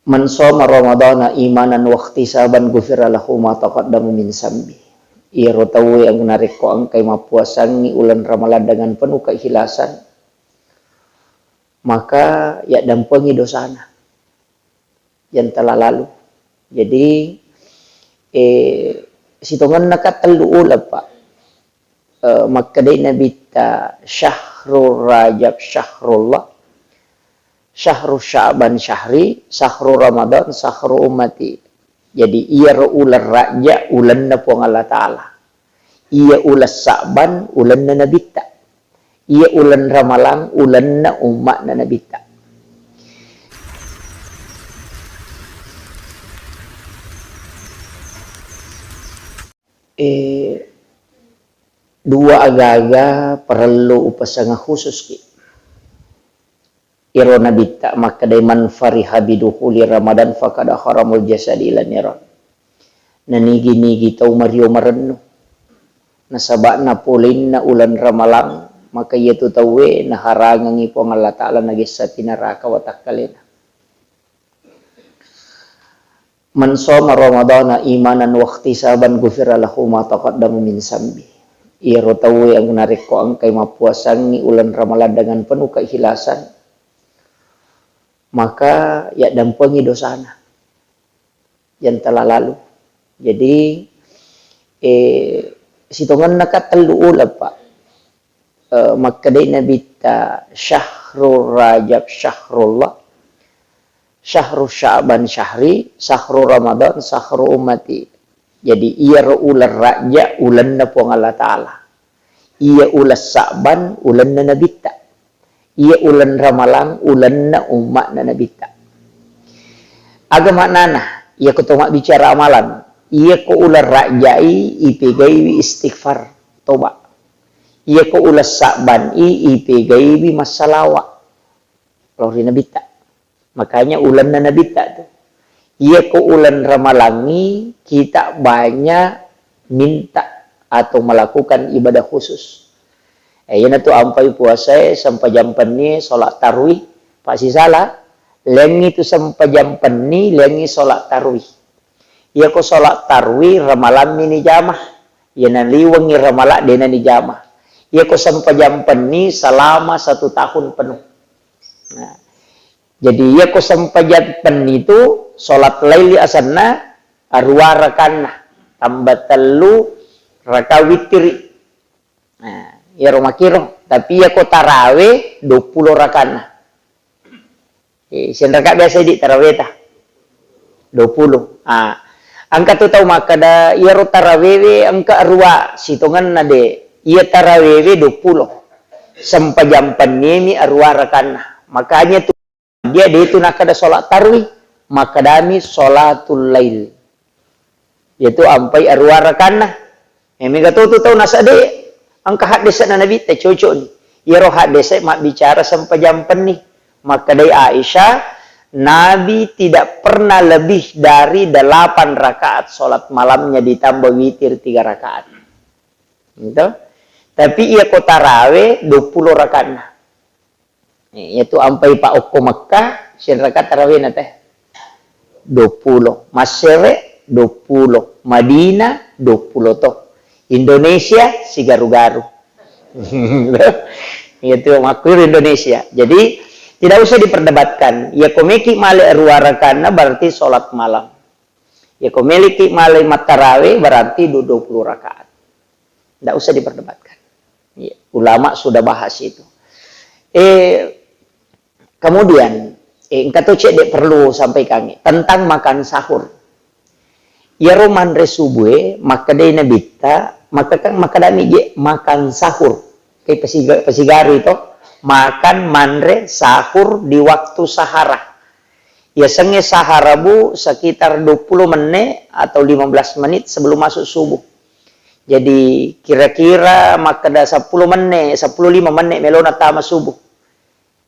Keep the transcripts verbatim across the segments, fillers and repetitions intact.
Man shoma Ramadhana imanan wahtisaban ghufira lahu ma taqaddama min zambi. Iyaro tauwe narekko engkai mappuasangngi uleng Ramalang dengan penuh keikhlasan, maka yaddampengi dosana yang telah lalu. Jadi, eh, sitongenna ka tellu uleng, Pak. Eh, makkedai Nabitta, "Syahrul Rajab syahrullah, syahru Sya'ban syahri, syahru Ramadan syahru ummati." Jadi, iyaro uleng Rajab ulenna Puang Allah Ta'ala. Iya uleng Sa'ban ulenna Nabitta. Iya uleng Ramalang ulenna umma'na Nabitta. Eh, dua agaga parellu upasanga khususki. Iro Nabitta makkedai, "Man fariha bidukhuli Ramadan faqad haramul jasadi ila niran." Nanigi-nigi tau mario marennu nasaba'na polinna uleng Ramalang, maka iyatu tauwe naharangengngi Puang Allah Ta'ala nagessapi naraka watakkalena. Man shoma Ramadhana imanan wahtisaban ghufira lahu ma taqaddama min zambi. Iyaro tauwe narekko engkai mappuasangngi uleng Ramalang dengan penuh keikhlasan, maka yaddampengi dosana yang telah lalu. Jadi, eh, sitongenna ka tellu uleng, Pak. Eh, makkedai Nabitta, "Syahrul Rajab syahrullah, syahru Sya'ban syahri, syahru Ramadan syahru ummati." Jadi, iyaro uleng Rajab ulenna Puang Allah Ta'ala. Iya uleng Sa'ban ulenna Nabitta. Iya uleng Ramalang ulenna umma'na Nabitta. Aga maknana? Iyako to mabbicara amalan, iyako uleng Rajai ipegaiwi istighfar, toba. Iyako uleng Sa'ban i ipegaiwi massalawa lao ri Nabitta. Makanya ulenna Nabitta tu. Iyako uleng Ramalangngi kita banyak minta atau melakukan ibadah khusus. Eh, iyanatu ampai puasae, sempajang pennie, sholat tarwih, pasisala, lengngi tu sempajang penni, lengngi sholat tarwih. Iyako sholat tarwih, Ramalammi nijama. Iyana liwengngi Ramalang, dena nijama. Iyako sempajang penni, selama satu tahun penuh. Nah, jadi, iyako sempajang penni tu, sholat laili asenna, arua rakanna, tambah tellu raka wittiri. Nah, iyaro makkiro. Tapi iyako tarawe, duappulo rakanna. Eh, sianraka biasa di taraweta? Duappulo. Ah, engka tu tau makkeda, iyaro tarawewe engka arua, sitongenna de. Iya tarawewe duappulo. Sempajang penniemi arua rakanna. Makanya tu dia de tu nakkeda sholat tarwih, makkedami sholatul lail. Iyatu ampai arua rakanna. Eh, mega to tu tau nasade, engka haddese'na Nabitta cocokni. Iyaro haddese mabbicara sempajang penni. Makkedai Aisyah, Nabi tidak pernah lebih dari delapan rakaat sholat malamnya ditambah witir tiga rakaat. Gitu. Tapi iyako tarawe duappulo rakanna. Eh, iyatu ampai pa okko Mekkah, sianraka tarawena teh? Duappulo. Massere, duappulo. Madinah, duappulo to. Indonesia, sigaru-garu. Iyatu makkuro Indonesia. Jadi, tidak usah diperdebatkan. Iyako meki male arua rakanna berarti sholat malam. Iyako meleki male mattarawe berarti du-, duappulo rakaat. Ndak usah diperdebatkan. Iya, ulama sudah bahas itu. Eh, kemudian, eh, engka to cedde perlu sampaikan tentang makan sahur. Iyaro manre subue, makkedai Nabitta, maka kan makkedami je makan sahur. Ke pasiga-, pasigari to, makan, manre, sahur di waktu sahara. Yasengnge sahara, Bu, sekitar duappulo menne atau lima belas menit sebelum masuk subuh. Jadi, kira-kira makkeda seppulo menne, seppulo lima menne melona tama subuh.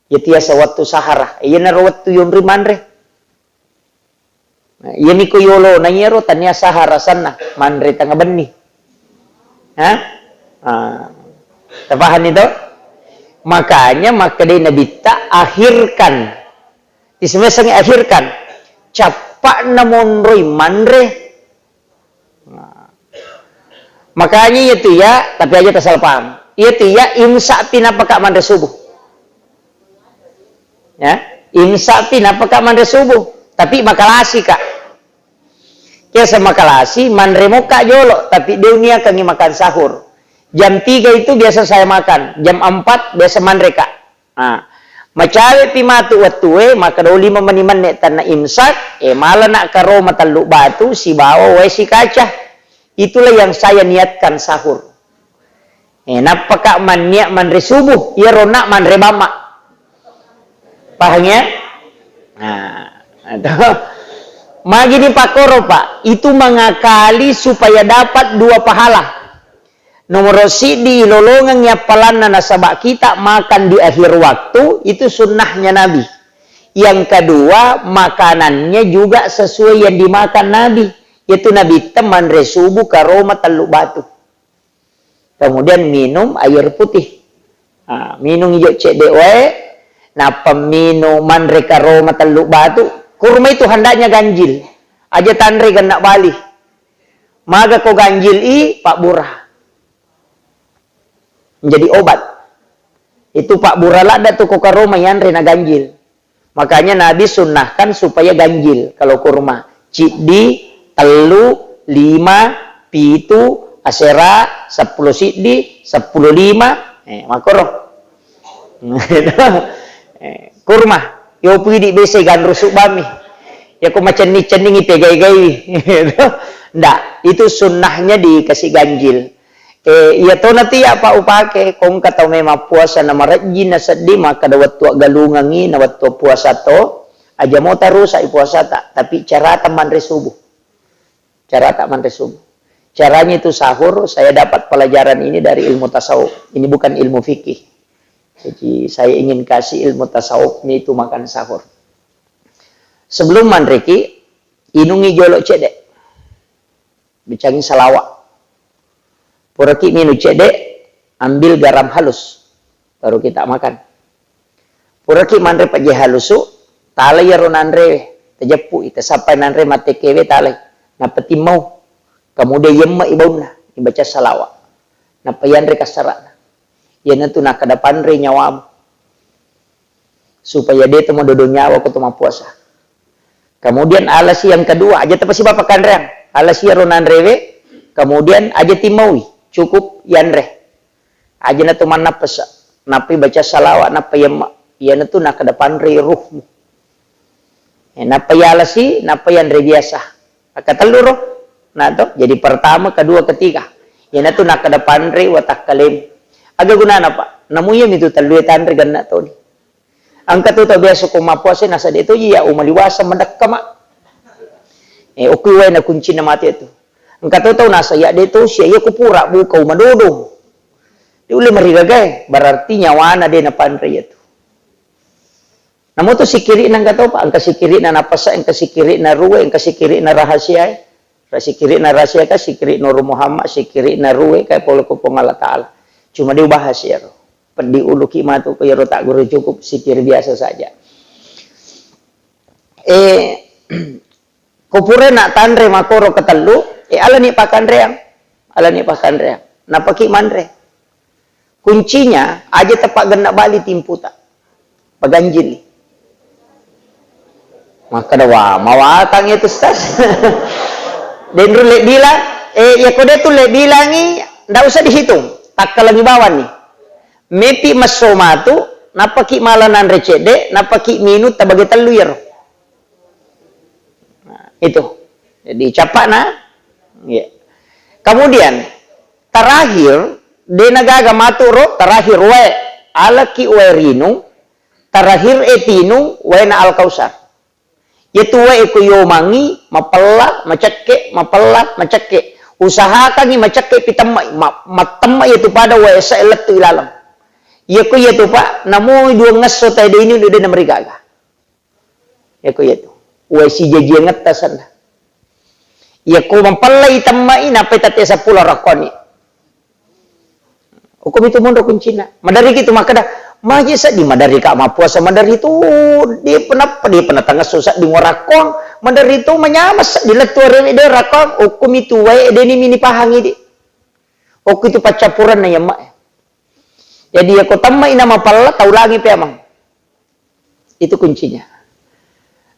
Iyatu yaseng wettu sahara. Iyanaro wettu yonri manre. Nah, iyami ko yolona iyaro tania sahara asenna, manre tengnga benni. Hah? Ah. Tapahanni to? Makanya makkedai Nabitta, akhirkan. Isemesengngi akhirkan. cappa'na monroi manre. Nah. Makanya iya tu ya, tapi aja tasala paham. Iya tu ya, imsak pi nappaka manre subuh. Ya, imsak pi nappaka manre subuh. Tapi makalasi ka. Biasa makalasi, manre mokka jolo, tapi de' uniakangi makan sahur. Jam tiga itu biasa saya makan, jam empat biasa manre ka. Nah, macawe'pi matu wettue, makkeda lima meni menne tanna imsak, eh, malana karoma tellu batu sibawa wae sikaca. Itulah yang saya niatkan sahur. Eh, nappaka manniat manre subuh, iyarona manre bamma. Paham ya? Nah, itu. Magini pakkoro, Pak, itu mengakali supaya dapat dua pahala. Nomoro siddi, ilolongengngi appalanna nasaba kita makan di akhir waktu, itu sunnahnya Nabi. Yang kedua, makanannya juga sesuai yang dimakan Nabi, yaitu Nabi manre subuh karoma tellu batu. Kemudian minum air putih. Ah, minum ijo cedde wae, nappa minum manre karoma tellu batu. Kurma itu hendaknya ganjil. Aja tanre genna bali. Maga ko ganjil i, pabbura. Menjadi obat. Itu pabbura ladda tu ko karoma yanre na ganjil. Makanya Nabi sunnahkan supaya ganjil kalau kurma. Ciddi, tellu, lima, pitu, asera, seppulo siddi, seppulo lima. Eh, makoro. Eh, kurma. Yo pidi bese ganru subami. Ya ko macenning-cenningi pegai-gaiwi. Ndak, itu sunnahnya dikasih ganjil. Eh, iya tona tu iya, Pak, upake, ko engka tau memang puasa na marejjing na seddi, makkeda wettu aggalungengngi na wettu puasa to, aja mo tarusak i puasata, tapi carata manre subuh. Carata manre subuh. Caranya itu sahur, saya dapat pelajaran ini dari ilmu tasawuf. Ini bukan ilmu fikih. Jadi saya ingin kasih ilmu tasawuf ini itu makan sahur. Sebelum manreki, inungi jolo cedde. Bicangi salawa. Puraki minung cedde, ambil garam halus, baru kita makan. Puraki manre pejje halusu, tala iyaro nanrewe, tajeppui, tasappai nanre mattekewe, talai. Nappa timmau. Kemudian yemme i baunna, ibaca salawa. Nappa yanre kassarana. Iyanatu nakkeda panre nyawamu. Supaya de to madodo nyawa ko to mappuasa. Kemudian alasi yang kedua, aja tapasiba pakkanreang. Alasi iyaro nanrewe, kemudian aja timmaui, cukup yanre. Aja na to mannappasa, nappai baca salawa, nappa yemma. Iyanatu nakkeda panre ruhmu. Eh, nappa yalasi, nappa yanre biasa. Akkatellu ro. Nah to, jadi pertama, kedua, ketiga. Iyanatu nakkeda panre watakkalemu. Aga gunana, Pak? Namu iyami tu tellue tanre genna toni. Engka tu tau biasa ko mappuasa nasa de to iya umaliwasa madekka, Mak. Eh, okui wae na kuncinna mate tu. Engka to tau nasa iya de to sia iya ko pura buka umadodo. De ulle marigagae, berarti nyawana de napanre iya tu. Namo tu sikiri'na engka to, Pak, engka sikiri'na napasa, engka sikiri'na ruwe, engka sikiri'na rahasiae. Ra sikiri'na rahasia ka, sikiri Nur Muhammad, sikiri'na ruwe ka pole ko Puang Allah Taala. Cuma de ubahas iyaro. Peddi uluki matu ko iyaro tagguru cukup sikiri biasa saja. Eh, ko pura na tanre makoro ketellu, eh, alani pakkanreang. Alani pakkanreang. Napaki manre. Kuncinya, aja teppa genna bali timputa. Paganjili. Makkeda, "Wah, mawatang itu, Ustaz." Denru le bilang, eh, ya ko de tu le bilangi, ndak usah dihitung. Takkalangi bawang ni. Mepi messo matu, napaki mala nanre cedde, napaki minung tabage tellu iyaro. Nah, itu. Jadi, cappana. Iya. Kemudian, terakhir, de nagaga matu ro, terakhir wae. Alaki wae rinung, terakhir e tinung, waena Al-Kausar. Yatu wae ko yomangi, mapella, macekke, mapella, macekke. Usahakangi macekke pi temmai, ma-, mattemma yatu pada wae sa lettu ilaleng. Yako yatu, Pak, namoi dua ngesso tae de ini de namarigaga. Yako yatu. Wae sijajiangetta senna. Yako mapellai temmai, nappai tette seppulo rakkoni. Ukomi tu monro kuncinna. Maderiki tu makkeda, Maje sedding maderri ka mappuasa, maderri tu, de penappa, de pernah tangesso sedding warakkong, maderri tu manyameng sedding lettu arewe de rakkong, okkomi tu wae de ni mini pahangi di. Okko itu paccappurenna iya emme. Jadi yako temmai na mapella, taulangi pe amang. Itu kuncinya.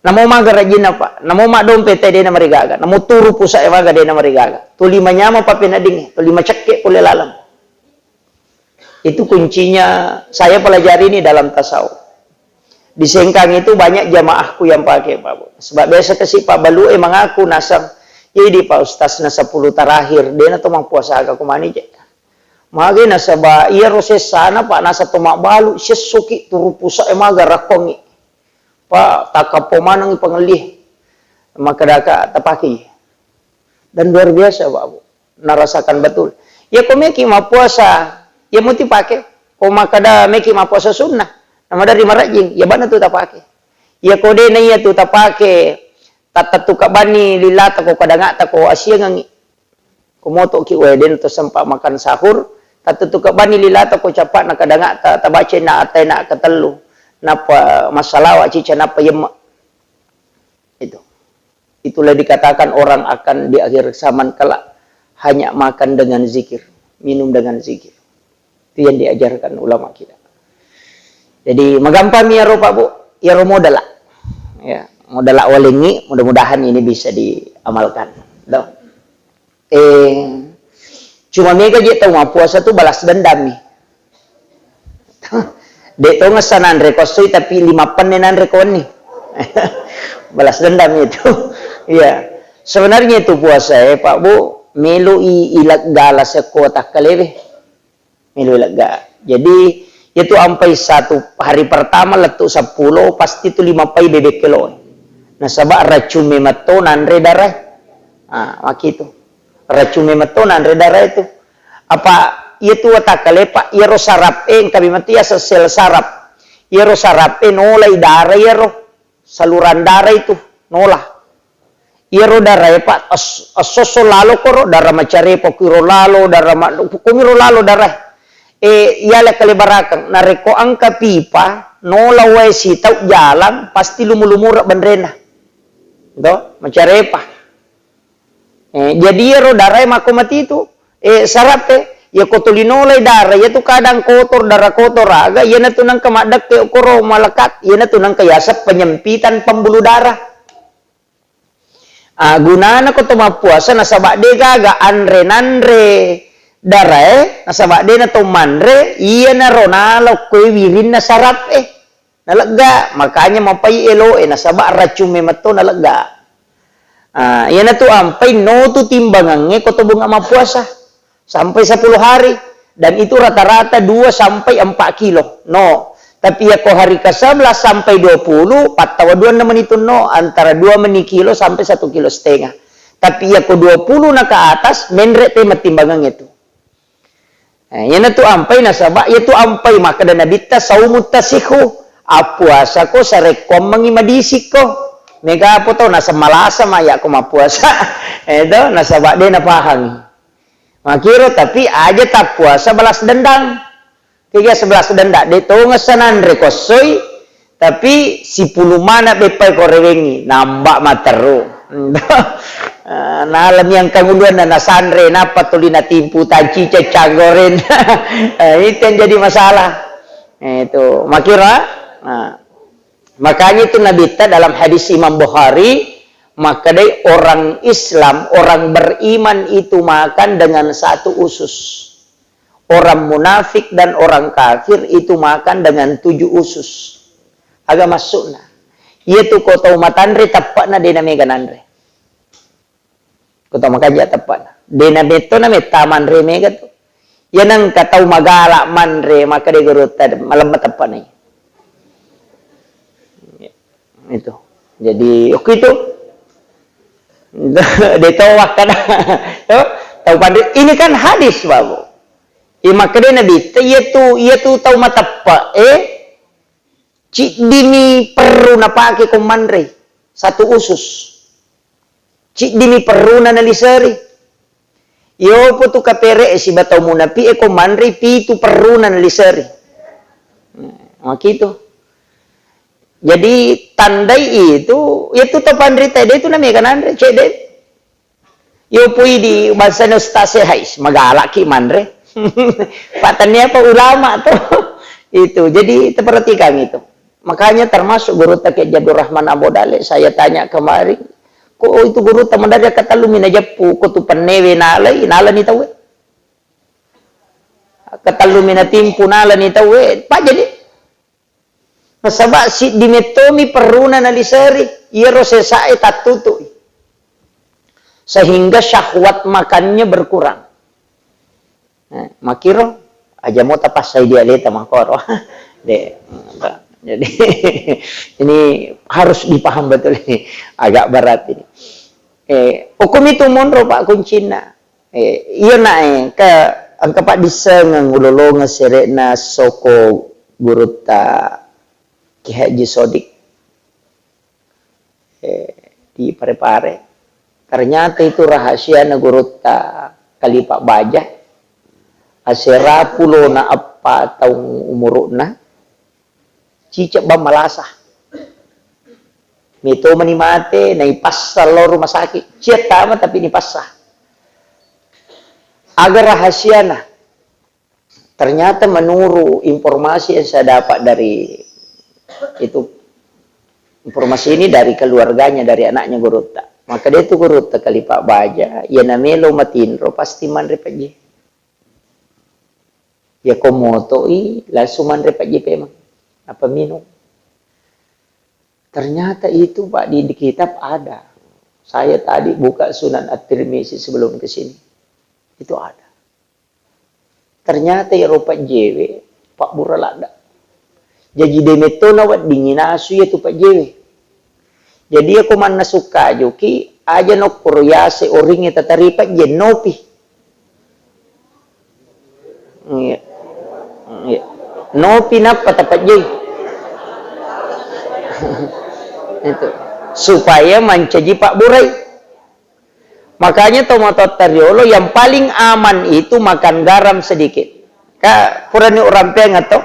Namo maga rajinna, Pak. Namo maddompet e de na marigaga. Namo turu pusa'e maga de na marigaga. Tuli manyameng pappeneddingnge, tuli macekke pole laleng. Itu kuncinya saya pelajari ini dalam tasawuf. Di Sengkang itu banyak jamaahku yang pakai, Pak Bu. Sebab biasa kasi Pak Balu e mengaku naseng, "Iya di Pak Ustaz na sepuluh terakhir, de na to mappuasa aga kumani je." Mage nasaba iyaro sessana, Pak, nasa to mabbalu, sessoki turu pusa'e maga rakkongngi. Pak, takappo manengngi pangellie. Makkedaka tapakei. Dan luar biasa, Pak Bu. Narasakan betul. Iya ko meki mappuasa, iya muti pake. Ko makkeda meki mappuasa sunnah, namaderri marajing, iya bana tu tapake. Iya ko de na iya tu tapake, tattettu kabbanni lillata ko kadangata ko asiangengngi. Ko moto'ki wae, den to sempa makan sahur, tattutu kebbanni lilata ko cappa'na kadangata, tabaca inna ataina ketellu, nappa massalawa cica, nappa yemme. Itu. Itulah dikatakan orang akan di akhir zaman kelak hanya makan dengan zikir, minum dengan zikir. Itu yang diajarkan ulama kita. Jadi, magampang mi iyaro, Pak Bu, iyaro modala. Ya, modala walengngi, mudah-mudahan ini bisa diamalkan. Tuh. Eh, cuma mega je tau mappuasa tu balas dendam mi. De to ngessa nanre ko essoi, tapi lima penne nanre ko wenni. Balas dendam itu. Iya. Sebenarnya itu puasa, eh, Pak Bu, melo i ilegga sekko takkalewe. Melo lega. Jadi, itu ampai satu hari pertama lettu seppulo, pasti tu lima pai bebek kelo. Nasaba racung memetto nanre darah. Ah, makitu. Racung memetto nanre darah itu. Apa iya tu watakale, Pak, iyaro sarap e, engka memang tu iya sel sarap. Iyaro sarap e nolai darah iyaro. Saluran darah itu nola. Iyaro darae, Pak, es-, esso-esso lalo koro, dara macarepa kuiro lalo, dara ma-, kumiro lalo darae. E, iyale kalebarakeng, narekko engka pipa, nola wae sitau jalang, pasti lumu-lumura benrena. To, macarepa. E, jadi iyaro darae makko matitu. E, sarape, iyako tuli nolai dara, iyatu kadang kotor, dara kotor aga, iyanatu nengka maddekke okoro malekat, iyanatu nengka yaseng penyempitan pembuluh darah. Ah, gunana ko to mappuasa nasaba de gaga anre nanre darae, nasaba de na to manre, iyanaro nala okkoe wirinna sarap e. Nalegga, makanya mapai eloe nasaba racung memetto nalegga. Ah, iyanatu ampai notu timbangangnge ko to bunga mappuasa. Sampai sepuluh hari, dan itu rata-rata dua sampai empat kilo. No. Tapi yako hari ke sebelas sampai dua puluh, pattawa duanna menitu no, antara dua meni kilo sampai satu kilo setengah. Tapi yako dua puluh na ke atas, menre te mattimbangang itu. Eh, iyanatu ampai nasaba, iyatu ampai makkeda Nabitta, "Saumu tasihu." Appuasa ko sarekkoammengi madisikko. Mega apa tau naseng malasa ma yako mappuasa. Eh, to, nasaba de napahangi. Makiro, tapi aja tappuasa balas dendam. Kega sebelas dendam, de tongeng sananre kossoi, tapi sipulung mana beppai ko rewengi, namba materru. Eh, nalemi engka uluanna nasanre, nappa tuli natimpu tancica canggoren. Eh, itu yang jadi masalah. Eh, itu makira. Nah. Makanya itu Nabitta dalam hadis Imam Bukhari, makkedai orang Islam, orang beriman itu makan dengan satu usus. Orang munafik dan orang kafir itu makan dengan tujuh usus. Aga maksudna? Iyatu ko tau matanre teppa'na de namega nanre. Ko tau makanja teppa'na. De nametto nametta manre mega tu. Iya nengka tau magala manre, makkeda gurutta, malemma teppa'na. Itu. Jadi, oke itu. De tau wakkada. Tau panre. Ini kan hadis, Babu. Iya makkeda Nabi, iyatu, iyatu tau mateppe, eh, Ciddimi perru napake ko manrei, satu usus. Ciddimi perruna naliseri. Iyopo tu kapere e siba tau munapi e ko manrei, pitu perruna naliseri. Makitu. Jadi tandai itu, itu to panrita de itu namega nanre, cedde. Yo pui di bangsana ustaz e, "Hais, magalaki manre." Patannya apa ulama tuh? Itu. Jadi perhatikan itu. Makanya termasuk guru Taqi Jadul Rahman Abu Dale, saya tanya kemarin, "Kok itu guru tamadari ketellu mina jeppu, kok tu pennewe nalai, nalani tauwe?" Ketellu mina timpu nalani tauwe, Pak, jadi. Nasaba siddi mettomi perruna naliseri, iyaro sesae tattutui. Sehingga syahwat makannya berkurang. Eh, makiro aja mau tapassai dialeta makoro. De, jadi ini harus dipaham betul ini. Agak berat ini. Eh, hukum itu monro, Pak, kuncina. Eh, iya, nak, eh, ke engka paddissengeng ulolongeng sere'na soko gurutta Ki Haji Sodik. Eh, di Pare-Pare. Ternyata itu rahasiana gurutta Kalipa Baja. Asera pulona eppa taung umuru'na, cicek bang malasa. Meto mani mate, naipassa lao rumah sakit. Cia tama tapi nipassa. Aga rahasiana? Ternyata menurut informasi yang saya dapat dari itu, informasi ini dari keluarganya, dari anaknya gurutta. Maka dia itu gurutta Kalipa Baja, ya namelo matinro pasti manre pejje. Ya ko motoi langsung manre pejje pemang. Apa minum? Ternyata itu, Pak, di, di kitab ada. Saya tadi buka Sunan At-Tirmizi sebelum ke sini. Itu ada. Ternyata iyaro pejjewe pabbura ladda. Jaji de metto naweddingi nasu iyatu pejjewe. Jadi iyako mannasu kajuki, aja nokkoro yase oringnge tatari pejje, nopi. Iya. Iya. Nopi nappa tapejjei. Itu. Supaya mancaji pabburai. Makanya tomatoatta riolo yang paling aman itu makan garam sedikit. Ka purani urampeang atau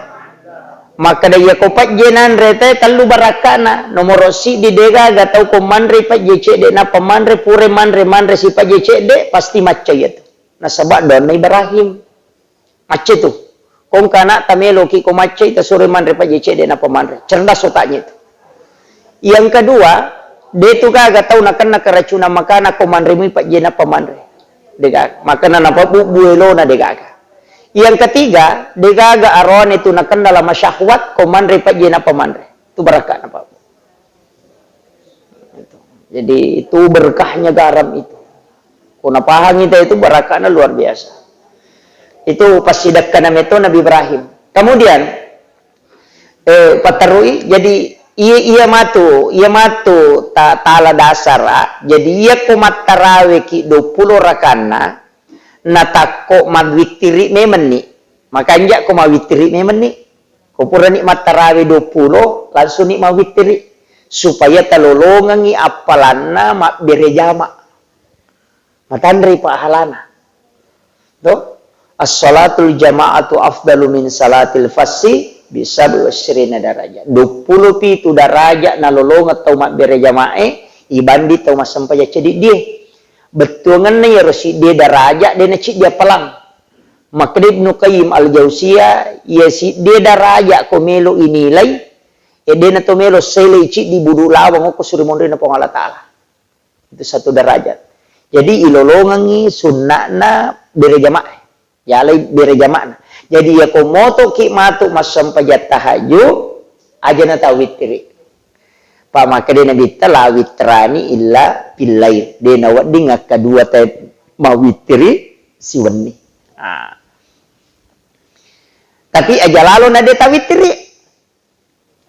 makkeda iyako pejje nanre te tellu barakkana, nomoro siddi degaga tau ko manre pejje cedde nappa manre, pura manre, manre si pejje cedde, pasti macca iyatu. Nasaba doanna Ibrahim. Macca tu. Ko engka anakta meloki ko maccai, tasuro manre pejje cedde nappa manre. Cerdas otaknya itu. Yang kedua, de tu gaga tau nakenna keracunan makanan ko manre mui pejje nappa manre. Degaga. Makana napabubbu elona degaga. Yang ketiga, degaga aroane tu nakenna lama syahwat ko manre pejje nappa manre. Tu barakka napabbu. Jadi itu berkahnya garam itu. Ko napahang kita itu barakana luar biasa. Itu passidekkana meto Nabi Ibrahim. Kemudian, eh, paterui, jadi iya, iya matu, iya matu ta-, tala dasara. Jadi iya ko mattaraweki dua puluh rakanna, natakko mawittiri memenni. Makanja ko mawittiri memenni. Ko purani mattarawe dua puluh, langsung ni mawittiri. Supaya talolongengi appalanna mabbere jama. Matanrei pahalana. To? As-salatul jama'atu afdalu min salatil fassi bi sab'i wa isyrina darajah. Dua puluh pitu darajat nalolongeng tau mabbere jamae ibanding tau massempajang cediddie. Bettuangenna iyaro siddie darajat de naciddi appalang. Makkeda Ibnu Qayyim Al-Jauziyah, iya siddie daraja ko melo inilai, ya dena to melo selei ciddi budu lawang okko suri monrina Puang Allah Ta'ala. Itu satu derajat. Jadi ilolongengi sunna'na bere jamaah. Yalai bere jama'na. Jadi ya ko motoki matu massempajang tahajud, aja na tawittiri. Pa makkeda Nabitta, "La witrani illa fil lail." De nawedding akkadua te mawittiri siwenni. Ah. Tapi aja lalo na de tawittiri.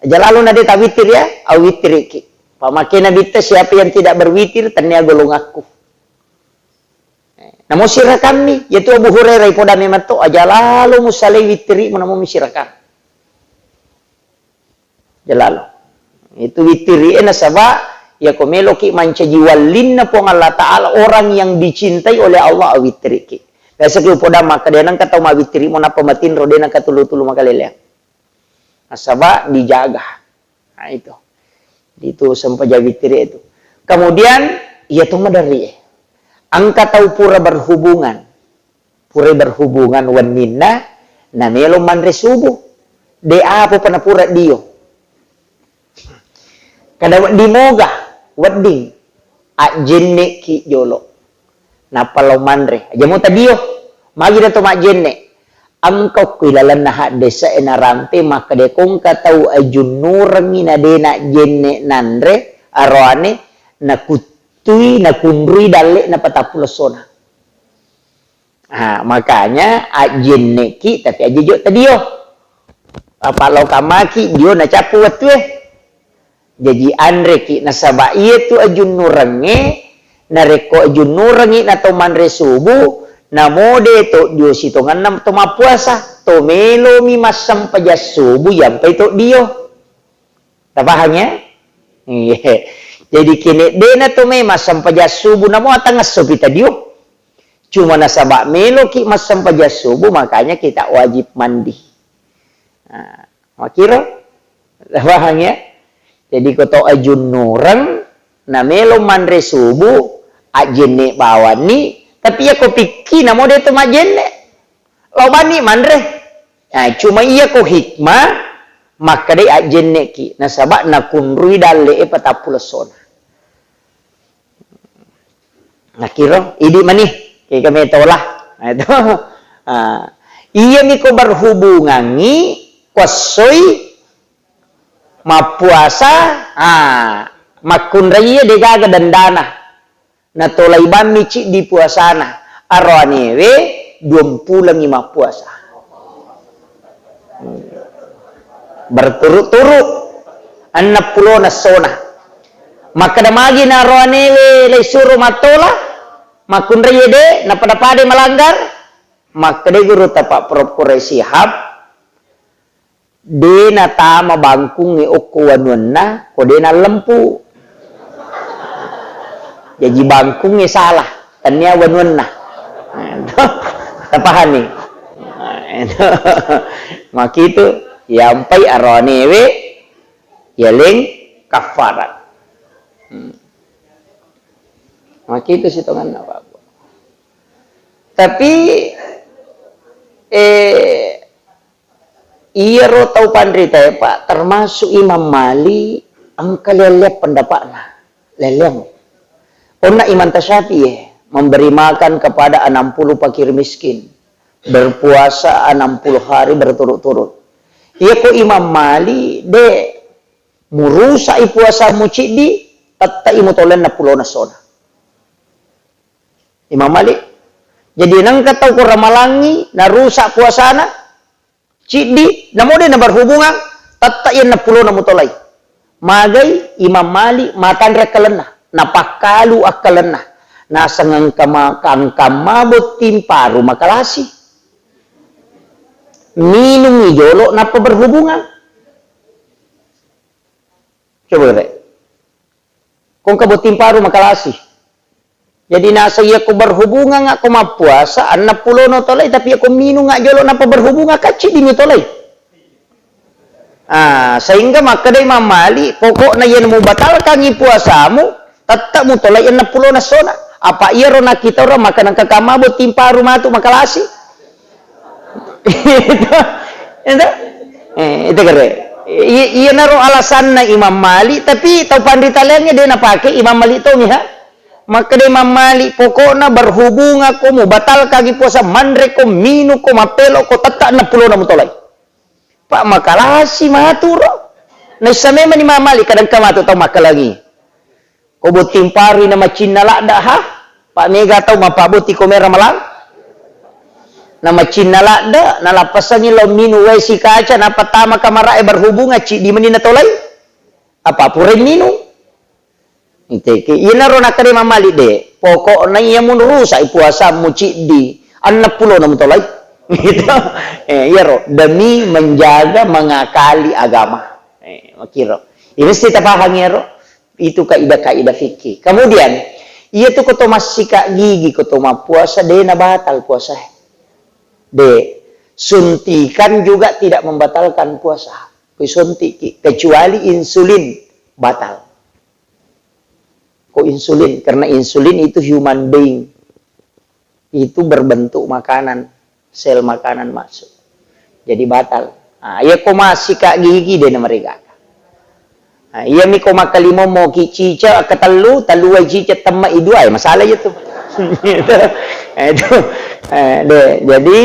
Aja lalo na de tawittiri ya, awittiriki. Pa makkeda Nabitta, "Siapa yang tidak berwitir, tennia golongakku." Namo sirakammi, yaitu Abu Hurairah ipoda memang to, aja lalo musalai wittirimu namo misirakang. Jalalo. Itu wittiri e nasaba, ya ko meloki mancaji wallinna Puang Allah Ta'ala, orang yang dicintai oleh Allah, awittiriki. Biasa ki upoda makkeda, de nengka tau mawittiri mo nappa matinro, de nengka tulu-tulu makaleleang. Nasaba dijaga. Nah, itu. Itu sempajang witiri itu. Kemudian, iya to maderri e. Engka tau pura berhubungan. Pura berhubungan wenninna, namelo manre subuh. De apa pa napura dio. Kada wedding moga, wedding ajjenneki jolo. Nappa lao manre. Aja mo tadio. Magi na to majjenne. Engka okko ilalenna haddese e narampe makkeda ko engka tau ajunnurengngi na de najjenne nanre aroane nakuttui nakunrui dalle na patappulo essona. Ah, makanya ajjenneki tapi aja jo tadio. Apa lao kamaki dio nacappu wettue. Jaji anreki nasaba iyatu ajunnurengnge, narekko ajunnurengngi na to manre subuh, namode to dio sitongenna to mappuasa, to melomi massempajang subuh yampai to dio. Tapahang ya? Iya. Jadi kene dena to me massempajang subuh namo atangesso pita dio. Cuma nasaba meloki massempajang subuh makanya kita wajib mandi. Nah, makkiro? Pahang ya? Jadi ko to ajunnureng na melo manre subuh, ajjenne bawanni, tapi iya ko pikki namo de to majjenne. Lao banni manre. Nah, cuma iya ko hikmah, makkedai ajjenneki, nasaba nakunrui dalle e patappulo essona. Nakiro, idi mani, kega metola. Nah, itu. Ah, iyami ko berhubungangi, kuassoi mappuasa, ah, makkunrai degaga dendana. Natolai bammi ciddi puasana. Aroanewe duampulengi mappuasa. Berturut-turut enneng pulona essona. Makkeda magi naroanewe leisuro mattola, makkunrai ede, napada-pada melanggar, makkeda guru tapa Prof Quraish Shihab, de natama bangkungnge okko wanuanna, ko de nallempu. Jaji bangkungnge salah, tania wanuanna. Nah, itu. Tapahani? Nah, itu. Makitu, yampai aroanewe, yaleng kafarat. Hmm. Makitu sitonganna, Pak. Tapi, eh, iyaro tau panritae, Pak, termasuk Imam Malik, engka lelleang pendapatna. Lelleang. Onna Imam Tasyafi'i, memberi makan kepada enam puluh fakir miskin, berpuasa enam puluh hari berturut-turut. Iya ko Imam Malik, de, murusa'i puasamu ciddi, tette'i mutolai enneng pulona essona. Imam Malik. Jadi nengka tau ko ramalangi narusak puasana, ciddi, namo de naberhubungan, tette'i enneng pulona mutolai. Magai Imam Malik matanre akkalenna, napakkalu akkalenna. Naseng engka ma-, engka mabotting paru makalasi. Minungi jolo nappa berhubungan. Coba re. Ko engka botting paru makalasi. Jadi naseng iya ko berhubungan ko mappuasa enneng pulono tolai, tapi iya ko minung jolo nappa berhubungan, kacci dimi tolai. Ah, sehingga makkeda Imam Malik, pokokna iyana mubatalkangi puasamu, tette mutolai enneng pulona essona. Apa iyaro nakkita orang makkeda engka kamma botting paru matu makalasi. Itu, itu, eh, itu kere. I-, iyanaro alasanna Imam Malik, tapi tau panrita laingnge de napake Imam Malik to miha. Makkeda Imam Malik, pokokna berhubungan ko mubatalkangi puasa, manre ko, minung ko, mappelo ko, tette enneng pulona mutolai. Pak makalasi matu ro. Naissa memang Imam Malik kadang kamatu tau makkalangi. Ko botting parui na macinna ladde ha? Pak mega tau mappabotti ko mera malang. Na macinna ladde, nalappasangi lao minung wae sikaca, nappa tama kamara'e berhubungan, ciddi meni natolai. Apa purai minung? Iteke, iyanaro nakkeda Imam Malik de, pokokna iya murusa'i puasammu ciddi, enneng pulona mutolai. Gitu. Eh, iyaro, demi menjaga, mengakali agama. Eh, makiro. Ini mesti tapahang iyaro. Itu kaidah-kaidah fikih. Kemudian, iya tu koto massika gigi, koto mappuasa, de nabatal puasa. De, suntikan juga tidak membatalkan puasa. Kusuntikki, kecuali insulin, batal. Ko insulin, karena insulin itu human being. Itu berbentuk makanan, sel makanan masuk. Jadi batal. Ah, iya ko masika gigi de' namarigaga. Ah, iya mi ko makkalimommo ki cica ketellu, tellu ai cica temma i dua, eh, masalah itu. Itu, itu, eh, de'. Jadi,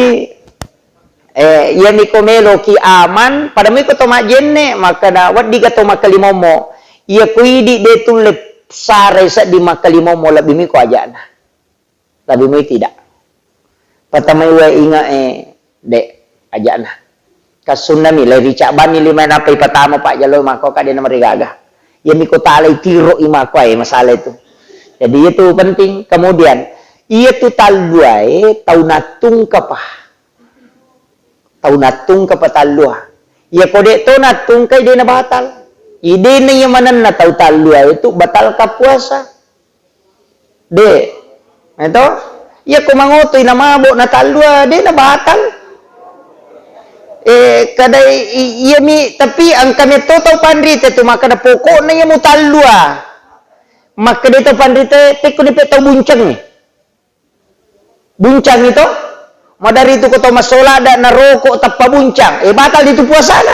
eh, iya mi ko melo ki aman, pada mi ko to majenne, maka na wedding ga to makkalimommo. Iya ko idi de' tulle sarai seddi makkalimommo, lebbi mi ko ajana. Tapi mui tidak. Patamai wae inge, eh, de', aja'na. Kassunnami, le ricabbanni lima nappa ipatama pajjalo mako ka de' namarigaga. Iya miko talai tiro i mako ae masalah itu. Jadi itu penting. Kemudian, iya tu talluae tau nattungkapa. Tau nattungkapa tallua. Iya ko de' to nattungkai de' na batal. Idena iya manenna tau tallua itu batalka puasa. De'. Eto? Iya ko mangotoi na mabo' na tallua, de' na batal. Eh, kada i-, iya mi, tapi engka metto tau panrita tu makkada pokokna iya mutallua. Makkada tau panrita, pekko ni pe tau bunceng. Buncang itu, madari tu ko tau masola da naroko tappa buncang. Eh, batal itu puasana.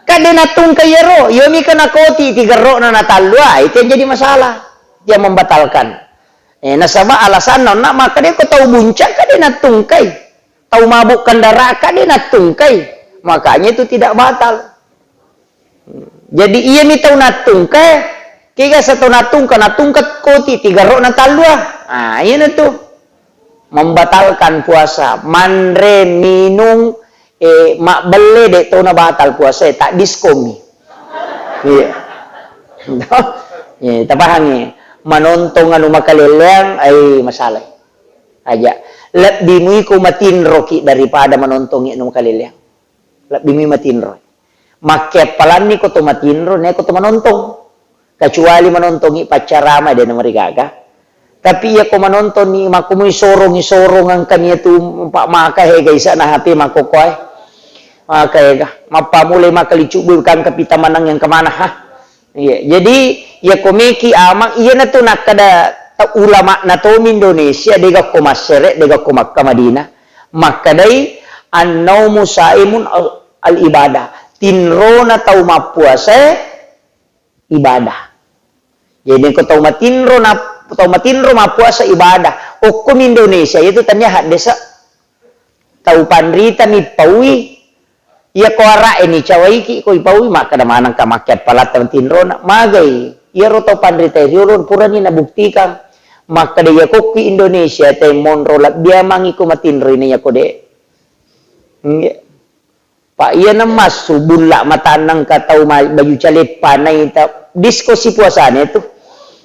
Kan de' nattungkai iyaro, iya mi kana koti tigerro'na na tallua, itu yang jadi masalah. Dia membatalkan. Eh, nasaba alasanna onna makkada ko tau buncang kan de' nattungkai. Tau mabuk kendaraan kan de' nattungkai. Makanya itu tidak batal. Jadi iya mi tau nattungka, kega sa tau nattungka, nattungka koti tigerro'na tallua. Ah, iyana tu. Membatalkan puasa, manre, minung, eh, mabbelle de' to na batal puasa, eh, tak diskomi. Iya. Iya, tapahangi. Manontong anu makaleleang, ai masalah. Aja. Lebbi mui ko matinroki daripada manontongi anu makaleleang. Lebbi mui matinro. Makkeappalanni ko to matinro, naiko to manontong. Kecuali manontongi paccarama de' namarigaga. Tapi iya ko manontongi, makko mui sorongi sorong engkani tu pa maka hega isana H P makkokkoe. Maka hega. Mappamulai maka licubbu kangka pita manang yang kemana, ha? Iya, jadi iya ko meki amang, iyana tu nakkada ta-, ulama na tomi Indonesia, de' gakko massere, de' gakko Makkah Madinah. Makkadai, "An-naumu saimun al-, al-ibadah." Tinrona tau mappuasae ibadah. Jadi ko tau matinro na, tau matinro mappuasa ibadah. Okkomi Indonesia, itu tania haddesa. Tau panrita mi paui, iya ko ara'e ni cawaiki ko ipaui, makkada manengka makkeappalatta matinrona. Magai, iyaro tau panrita riolo purani nabuktikan. Makkada iya kokki Indonesia te monro labbiamangi ko matinroi na iya ko de'. Nggih. Pak, iyana massu bulla matanna engka tau ma-, baju caleppa naita disko sipuasana tu.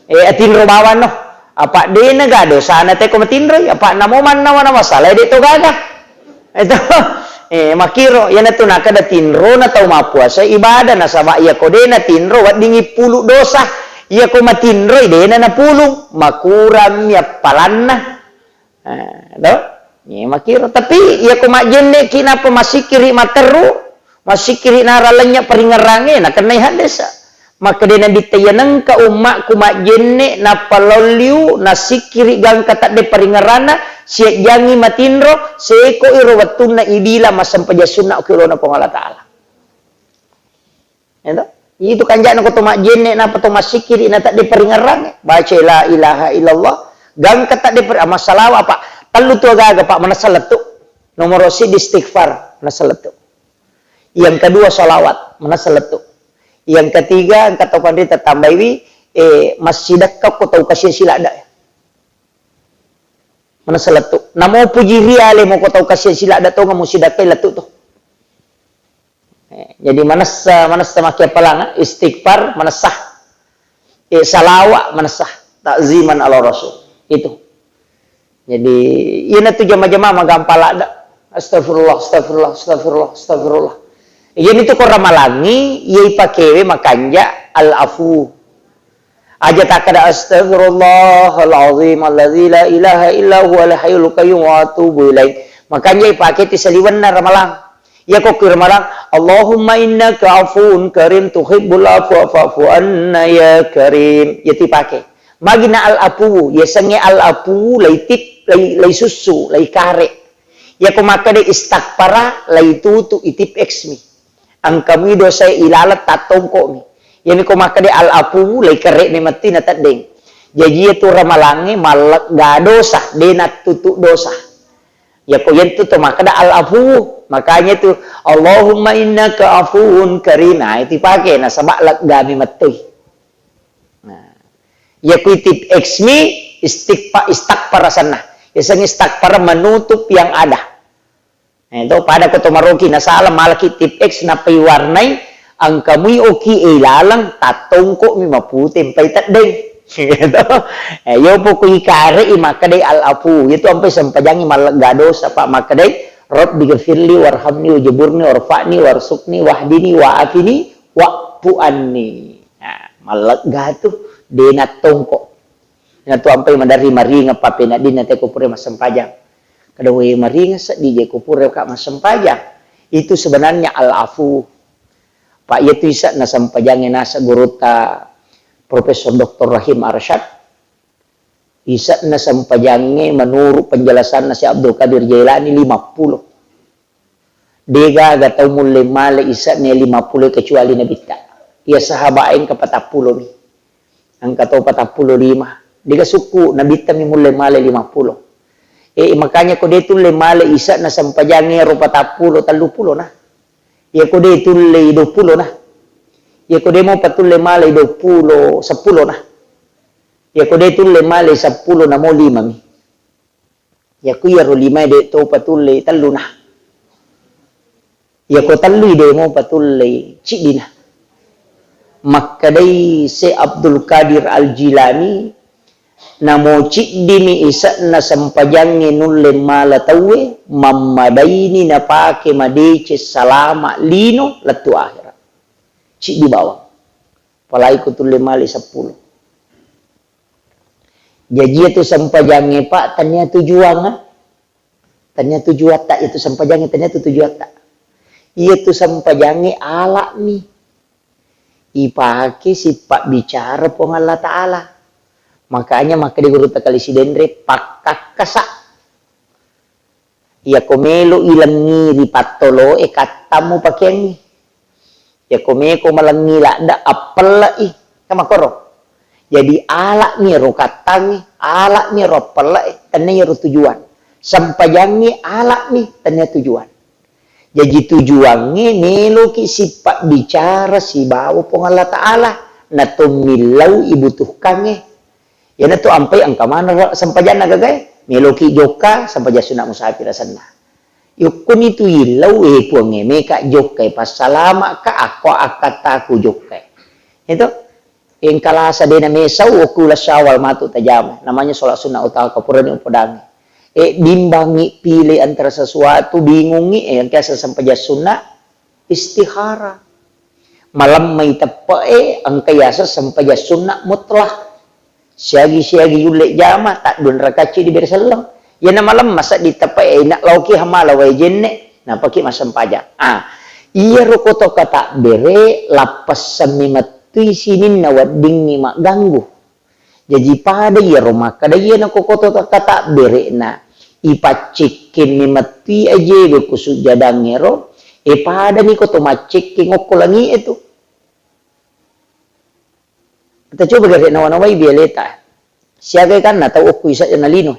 Eh, atinro bawang no. Apa de'na ga dosana te ko matinroi, apa namo mannawa na masalah de' to gaga. Itu. Eh, makiro, iyana tu nakada tinrona tau mappuasa ibadah, nasaba iya ko de' natinro weddingi pulu dosa. Iya ko matinroi de'na napulung, makurang mi appalanna. Eh, to? Iya, makiro. Tapi, iya ko majjenne ki napa masikiri materru, masikiri nara lenya paringerrange, nakennai haddesa. Makkeda Nabitta, "Iya nengka ummakku majjenne, nappa lao liu, nasikiri gangka tadde paringerranna, siajjangi matinro, seko iro wettunna ibila massempajang sunna okilona Puang Allah Ta'ala." Itu. Itu kanjana ko to majjenne, napa to massikiri, na tadde paringerrange. Baca la ilaha illallah, gangka tadde per-, ama salawa, Pak. Tellu tu agaga, Pak, manessa lettu. Nomoro siddi istighfar, manessa lettu. Yang kedua salawat, manessa lettu. Yang ketiga, engka to panrita tambaiwi, eh, massidekka ko tau kasiang siladda. Manessa lettu. Namo puji riale mo ko tau kasiang siladda tonga musidakkai lettu to. Eh, jadi manessa, manessa makkeappalang, istighfar, manessa. Eh, salawa, manessa. Ta'ziman ala Rasul. Itu. Jadi, iyanatu jama-jama magampang ladda. Astagfirullah, astagfirullah, astagfirullah, astagfirullah. Iyanitu ko ramalangi, iyai pakewe makanja al-afu. Aja takkeda, "Astagfirullahalazim alladzi la ilaha illa huwal hayyul qayyum wa atubu ilaih." Makanja ipake ti saliwenna ramalang. Iya ko kira marang, "Allahumma innaka afuwun karim tuhibbul afwa fa'fu anna ya karim." Iya tu ipake. Magi na al-afuwu, yasengnge al-afuwu, laitip-, lai-, laisussu, laikare. Iya ko makkeda istaghfara, laitutu, itip X mi. Engka mui dosae ilaleng tattongko mi. Iyami ko makkeda al-afuwu, laikare memetti na teddeng. Jaji iya tu ramalangnge mallegga dosa, de nattutu dosa. Yako yentu to makkeda al-afu. Makanya tu, "Allahumma innaka afuwun karim." Nah, itu pake nasaba leggami mettui. Nah, yako itip X mi istighfa-, istighfar sanna. Yaseng istighfar menutup yang ada. Eh, to pada ko to maroki nasala malaki tip X nappai warnai, engka mui oki e laleng tattongko mi mapute mpai teddeng. Gitu. Eh, yo poko ikare i makkedai al-afu, itu ampai sempajangi mallegga dosa, Pak, makkedai, "Rabbi ghafirli warhamni wajaburni warfa'ni warsukni wahdini wa'afini wa'fu anni." Nah, mallegga tu de nattongko. Natu ampai maderri maringeng pappeneddinna te ko pura massempajang. Kada we maringeng seddi je ko pura ka massempajang. Itu sebenarnya al-afu. Pak, iya tu ise'na sempajangnge naseng gurutta Profesor Doktor Rahim Arsyad. Ise'na sempajangnge menurut penjelasanna Syekh Abdul Qadir Jailani lima puluh. Degaga tau mulle male ise'na lima puluh kecuali Nabitta. Iya sahabat engka patappulo mi. Engka to patappulo lima. Dega sukku Nabitta mi mulle male lima puluh. Eh, makanya ko de tulle male ise'na sempajangnge ro patappulo, tellu pulo na. Iya ko de tulle i dua pulo na. Iya ko de mo patulle male i dua pulo, seppulo na. Iya ko de tulle male seppulo na mo lima mi. Yaku iyaro limae de topa tullei telluna. Yako tellui de mopa tullei ciddina. Makkedai Syekh Abdul Qadir Al-Jilani, namo ciddimi ise'na sempajangnge nulle mala tauwe, mammadaini napake madeceng salama lino lettu akhirat. Ciddi bawang. Apalagi ko tulle male seppulo. Jaji iyatu sempajangnge, Pak, tania tujuanna. Tania tujuatta, iyatu sempajangnge tania tu tujuatta. Iyatu sempajangnge ala'mi. Ipake sipabbicara Puang Allah Ta'ala. Makanya makkeda Gurutta Kali Sidenre, pakkakkasa. Iyako melo ilengngi ri pattoloe, kattang mupakeangngi. Iyako meko malengngi ladde, appelle'i. Kan makkoro. Jadi ala'mi ro kattangnge, ala'mi ro appelle'e, tennia ro tujuan. Sempajangnge ala'mi, tennia tujuan. Jaji tujuangnge meloki sipabbicara sibawa Puang Allah Ta'ala, natommillau ibutuhkangnge. Iyanatu ampai engka maneng sempajanna gagae, meloki jokka, sempajang sunna musafir asenna. Yukkuni tu illau, eh, Puangnge, meka jokkai, passalama'ka, akko akkattaku jokkai. Itu, engka lasa dena mesau, okula Syawal matu tajama. Namanya sholat sunnah utawa kapurani upodangi. Eh, bimbangi pilih antara sesuatu, bingungi, eh, yang kiasa sempajang sunna, istihara. Malemmai teppe'e, engka yaseng sempajang sunna mutlak. Siagi-siagi yulle jama, taddua rakacci dibere selleng. Iyana malemma seddi teppe'e, ina laoki hamala wae jenne, napaki massempajang. Ah, iyaro koto katabbere, lappessemmi mettui sininna weddingngi magganggu. Jaji pada iyaro makkeda iyana ko koto katabbere'na, ipaccekkenni mettui ajewe ku sujjadangngero, e padani koto maccekkeng okko langi'e tu. Tacoba gare nawa-nawai bialeta. Siaga kanna tau okko ise'na lino.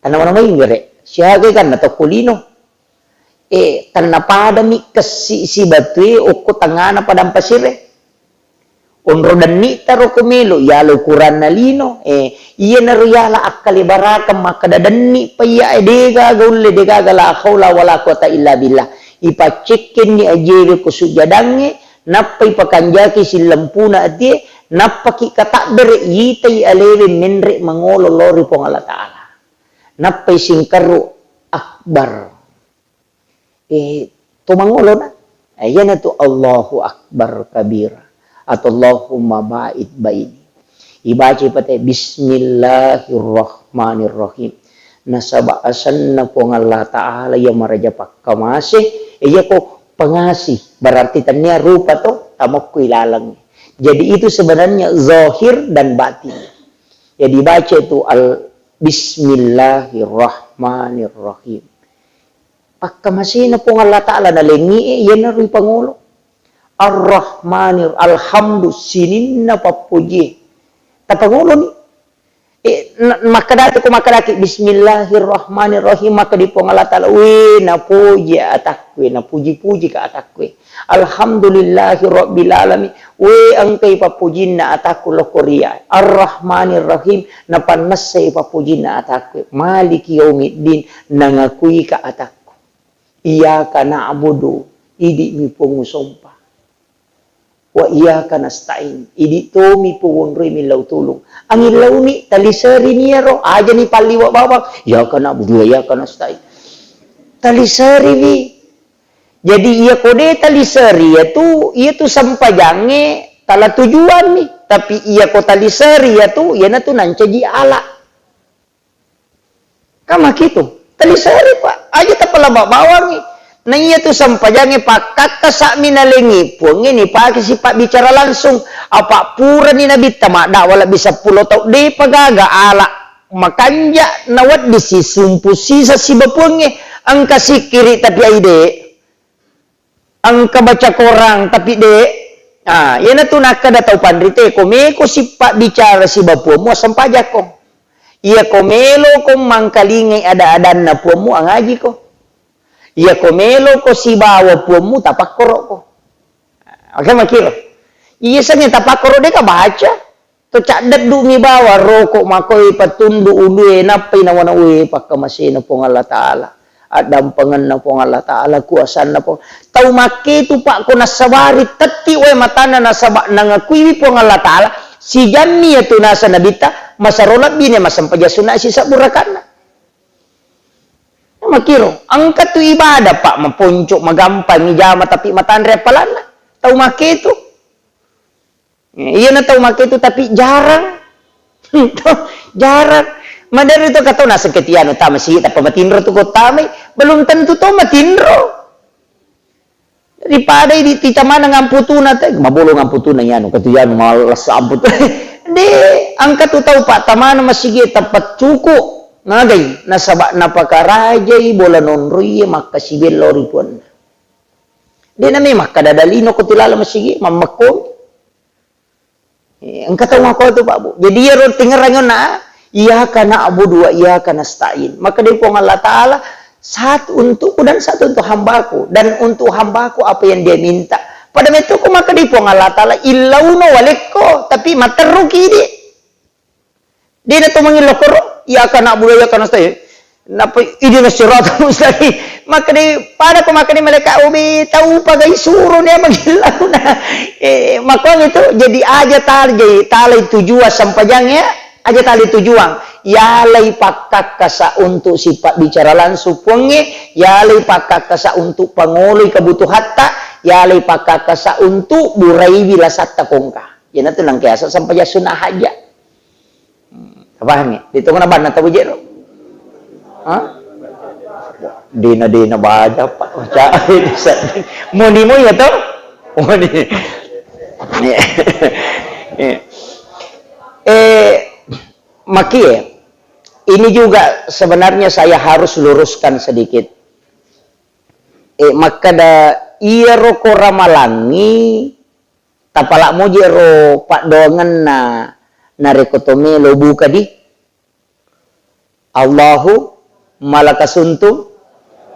Tanawa-nawai gare. Siaga kanna tau okko lino. Eh, tennapadami kessi sibatue okko tengngana padang pasire. Onro denni'ta ro ko melo, yala ukuranna lino. Eh, iyanaro yala akkalebarakeng makkeda denni paiya, eh, degaga ulle, degaga la haula wala quwata illa billah. Ipaccekkenni ajewe ko sujjadangnge, nappa ipakanjaki sillempuna atie, nappaki katabbere, yitai alewe menre mangolo lao ri Puang Allah Ta'ala. Nappai singkerru akbar. Eh, to mangolona. Eh, iyanatu Allahu Akbar kabira atau Allahumma ba'id baini. Ibaca pate, "Bismillahirrahmanirrahim. Nasaba asenna Puang Allah Ta'ala iya maraja pakkamase, iyako pengasih, berarti tennia rupa to, tamokku ilalang. Jadi itu sebenarnya zahir dan batin. Jadi baca itu al Bismillahirrahmanirrahim. Pakkamasena Puang Allah Ta'ala nalengi e, iyanaro ipangolo. Ar-Rahmanir, alhamdu, sininna pappojie. Tapangoloni. Eh, na-, makkadatu ko makkadaki, "Bismillahirrahmanirrahim," maka di Puang Allah Ta'ala, "We, napoji atakku, napuji-puji ka atakku. Alhamdulillahi rabbil alamin. We, engkai pappojinna atakku lokkoria. Ar-Rahmanirrahim, napannessai pappojinna atakku. Maliki yaumiddin, nangakui ka atakku. Iyyaka na'budu, idi mi Puang usompa." Wa iyyaka nasta'in. Idi tomi Puang wonroi millau tulung. Angillauni, taliserini iyaro, ajani palliwa bawang. Iyyaka na'budu wa iyyaka nasta'in. Taliseriwi. Jadi iya ko de taliseri iyatu, iyatu sempajangnge tala tujuanni. Tapi iya ko taliseri iyatu, iyanatu nancaji ala. Kan makitu. Taliseri, Pak. Aja tapalaba bawangngi. Na iyatu sempajangnge pakkakkasa'mi nalengi Puangnge nipake sipabbicara langsung. Apa purani Nabitta maddakwa lebbi seppulo tau, depa gaga ala makanja nawedding sisumpu sisa siba Puangnge. Engka sikkiri tapi aide. Engka baca korang, tapi de. Ah, iyanatu nakkeda tau panrite, ko meko sipabbicara siba Puammu, assempajakko. Iya ko meloko mangkalingai ada-adanna Puammu, angajiko. Iya ko meloko sibawa Puammu, tapakkoroko. Oke, makiro. Iya sengnge tapakkoro deka baca. To caddeddu mi bawang roko makoi patundu ulue nappai nawana ue pakkamasena Puang Allah Ta'ala. Addampengenna Puang Allah Ta'ala, kuasanna Puang. Tau makketu, Pak, ko nassabari tetti wae matanna nasaba nangakuiwi Puang Allah Ta'ala, sijammi iyatu nasa Nabitta, masero lebbini massempajang sunna sisebbu rakaatna. Makiro, engka tu ibadah, Pak, maponco, magampang ijama, tapi matanre appalanna. Tau makketu. Iyana tau makketu, tapi jarang. Jarang. Maderi to katau naseng ketianu tama si, tappa matinro tu ko tamai, belum tentu to matinro. Daripada idi tita maneng amputuna te, mabolo ngamputuna iyanu, katu iyanu males amput. De, engka tu tau, Pak, tamana masigi tappa cuku. Nagai, nasaba napakarajai bola nonroi makkasibello ri puanna. De name makkada dalino ko tilala masigi, mammekko. Eh, engka tau makko tu, Pak, Bu. Jadi, iyaro tingerang onna, "Iyyaka na'budu wa iyyaka nasta'in." Maka dari Puang Allah Ta'ala, "Satu untukku dan satu untuk hambaku. Dan untuk hambaku apa yang dia minta." Pada metto ko maka dari Puang Allah Ta'ala, illauno walekko, tapi materruki di. Dena to mangillo koro, "Iyyaka na'budu wa iyyaka nasta'in." Nappa, "Ihdinas siratal mustaqim." Makkeda, pada ko makkeda malaika, "Obe, tau pagai suro nia mangillau na." Eh, makkuang itu, jadi aja tal-, jadi talai tujuan sempajang ya, aja talai tujuan. Yalai pakkakkasa untuk sipabbicara langsung Puangnge, yalai pakkakkasa untuk pangoloi kebutuhatta, yalai pakkakkasa untuk buraiwi lasatta kongka. Iyanatu nangkeasa sempajang sunna hajja. Hmm, tapahangngi? Ditungana banna tau jero. Hah? Dena-dena baja, Pak. Baca. Moni mo ya to? Moni. Eh, makie, ini juga sebenarnya saya harus luruskan sedikit. Eh, makkeda iyaro ko ramalangngi, tapala moje ro paddoangenna narekko to melo buka di, "Allahumma laka sumtu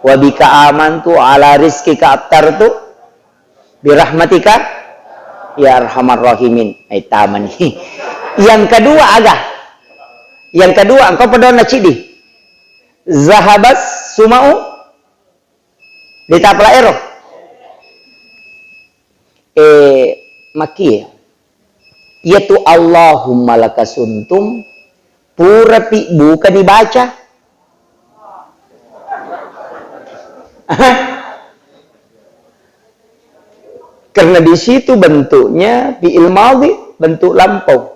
wa bika amantu ala rizqika aftartu birahmatika ya arhamar rahimin." Ai tamani. Yang kedua aga? Yang kedua, engka paddoanna ciddi. Zahabas sumau. Ditapala ero. Eh, makie. Iyatu Allahumma laka sumtum purapi buka dibaca. Karena di situ bentuknya fi'il madhi, bentuk lampau.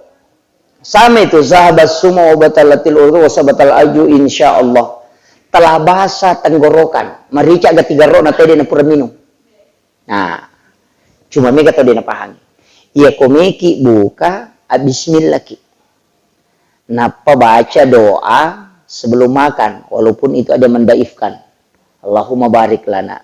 Sama itu, zahabas sumu wa batalatil udhu wa sabatal aju, insya Allah. Telah basah tenggorokan. Marica gati garro na tede na pura minum. Nah, cuma mega tau de napahangi. Iya ko meki buka, a, bismillah ki. Nappa baca doa sebelum makan, walaupun itu ada mendaifkan. Allahumma barik lana.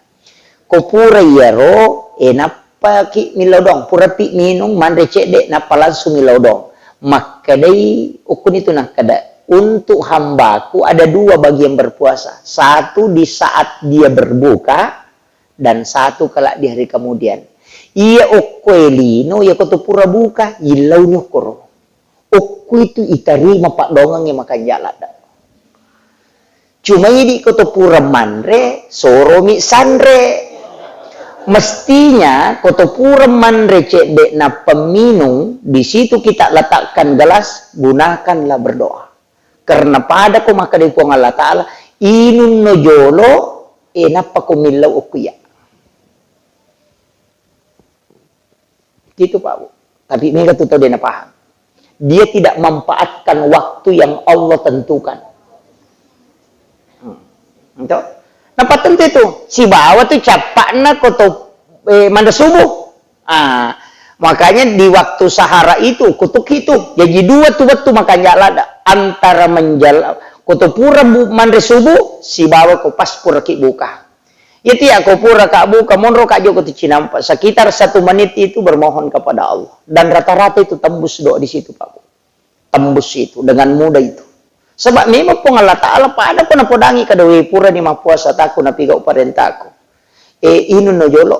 Ko pura iyaro, e, nappa ki millau doang, pura pi minung, manre cedde, nappa langsung millau doang. Makkedai, ukkuni tu nakkeda, untuk hambaku ada dua bagi yang berpuasa. Satu di saat dia berbuka, dan satu kelak di hari kemudian. Iya okko e lino, iya ko to pura buka, illau ni okkoro. Okko itu itarima paddoangengnge makanja ladda. Cuma idi ko to pura manre, soromi sanre. Mestinya ko to pura manre cedde nappa minung, di situ kita letakkan gelas, gunakanlah berdoa. Karena pada ko makkeda Puang Allah Ta'ala, inunno jolo, e, nappa ko millau okko iya. Gitu, Pak Bu. Tapi mega tu tau de napahang. Dia tidak manfaatkan waktu yang Allah tentukan. Hmm. Itu. Nappa tentu itu, sibawa tu cappa'na ko to, e, manre subuh. Ah, makanya di waktu sahara itu, kutuk itu. Jadi dua tu wettu makanja ladda. Antara menjal-, ko to pura bu-, manre subuh, sibawa ko pas pura ki buka. Iya tiya ko pura ka buka, monro ka joko tu cinampa. Sekitar satu menit itu bermohon kepada Allah. Dan rata-rata itu tembus doa di situ, Pak Bu. Tembus itu, dengan mudah itu. Sebab memang Puang Allah Ta'ala pada ko napodangi kada we pura ni mappuasa taku napigau parentaku. E, inunno jolo.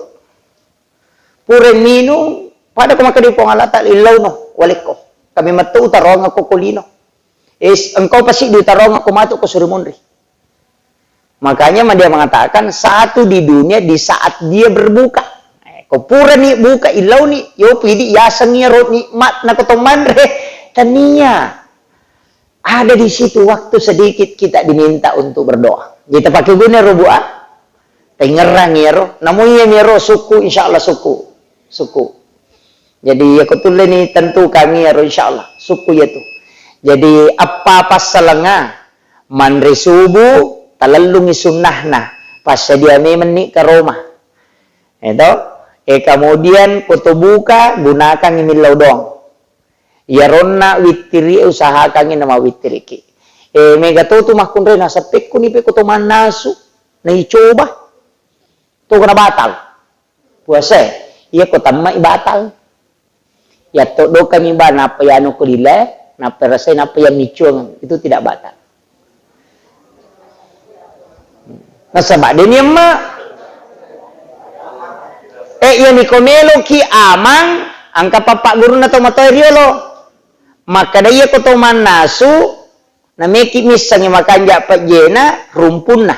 Pura minung, pada ko makkeda Puang Allah Ta'ala, illauno, walekko. Kami metto utaroangekko ko lino. E, engkau pasti diutaroangekko matu ko suri munri. Makanya ma dia mengatakan, satu di dunia di saat dia berbuka. E, ko purani buka, illauni, yopi idi yaseng iyaro nikmat na ko to manre. Tania. Ada di situ waktu sedikit kita diminta untuk berdoa. Jadi tapake guna ro, Bu, ah? Taingerrang iyaro. Namu iya miyaro suku, insya Allah suku. Suku. Jadi, iya ko tulle ni tentu kami iyaro, insya Allah. Suku iya tu. Jadi, eppa passalengnga, manre subuh, talellungi sunnahna. Passadia memenni karoma. Eto, e, kemudian ko to buka, gunakangi millau doang. Iyaronna wittiri e usahakangngi namawittiriki. E, mega to tu makkunrai naseppekku ni pe ko to mannasu, naicoba. To kena batal. Puasa e, iya ko tamma i batal. Yatto dokami ba nappa yanu ko lile, nappa rasai nappa yang micuang, itu tidak batal. Nasaba deni emma. E, iya niko meloki amang, angka papa gurunna to matoa riolo. Makkeda iya ko to mannasu, nameki missengngi makanja pejjena rumpunna.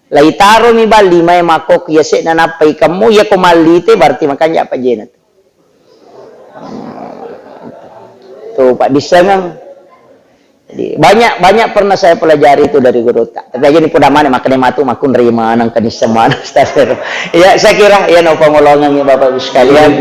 Laitaromi bang limae makkokki yase'na nappa ikemmu, iya ko mallite berarti makanja pejjena tu. Tu paddissengeng. Jadi, banyak, banyak pernah saya pelajari itu dari guru ta. Tapi aja ni poda maneng, makanya matu makkunrai maneng, kenisseng maneng, astagfirullah. Ya, saya kira, ya, no pangolongan ya, Bapak Ibu sekalian.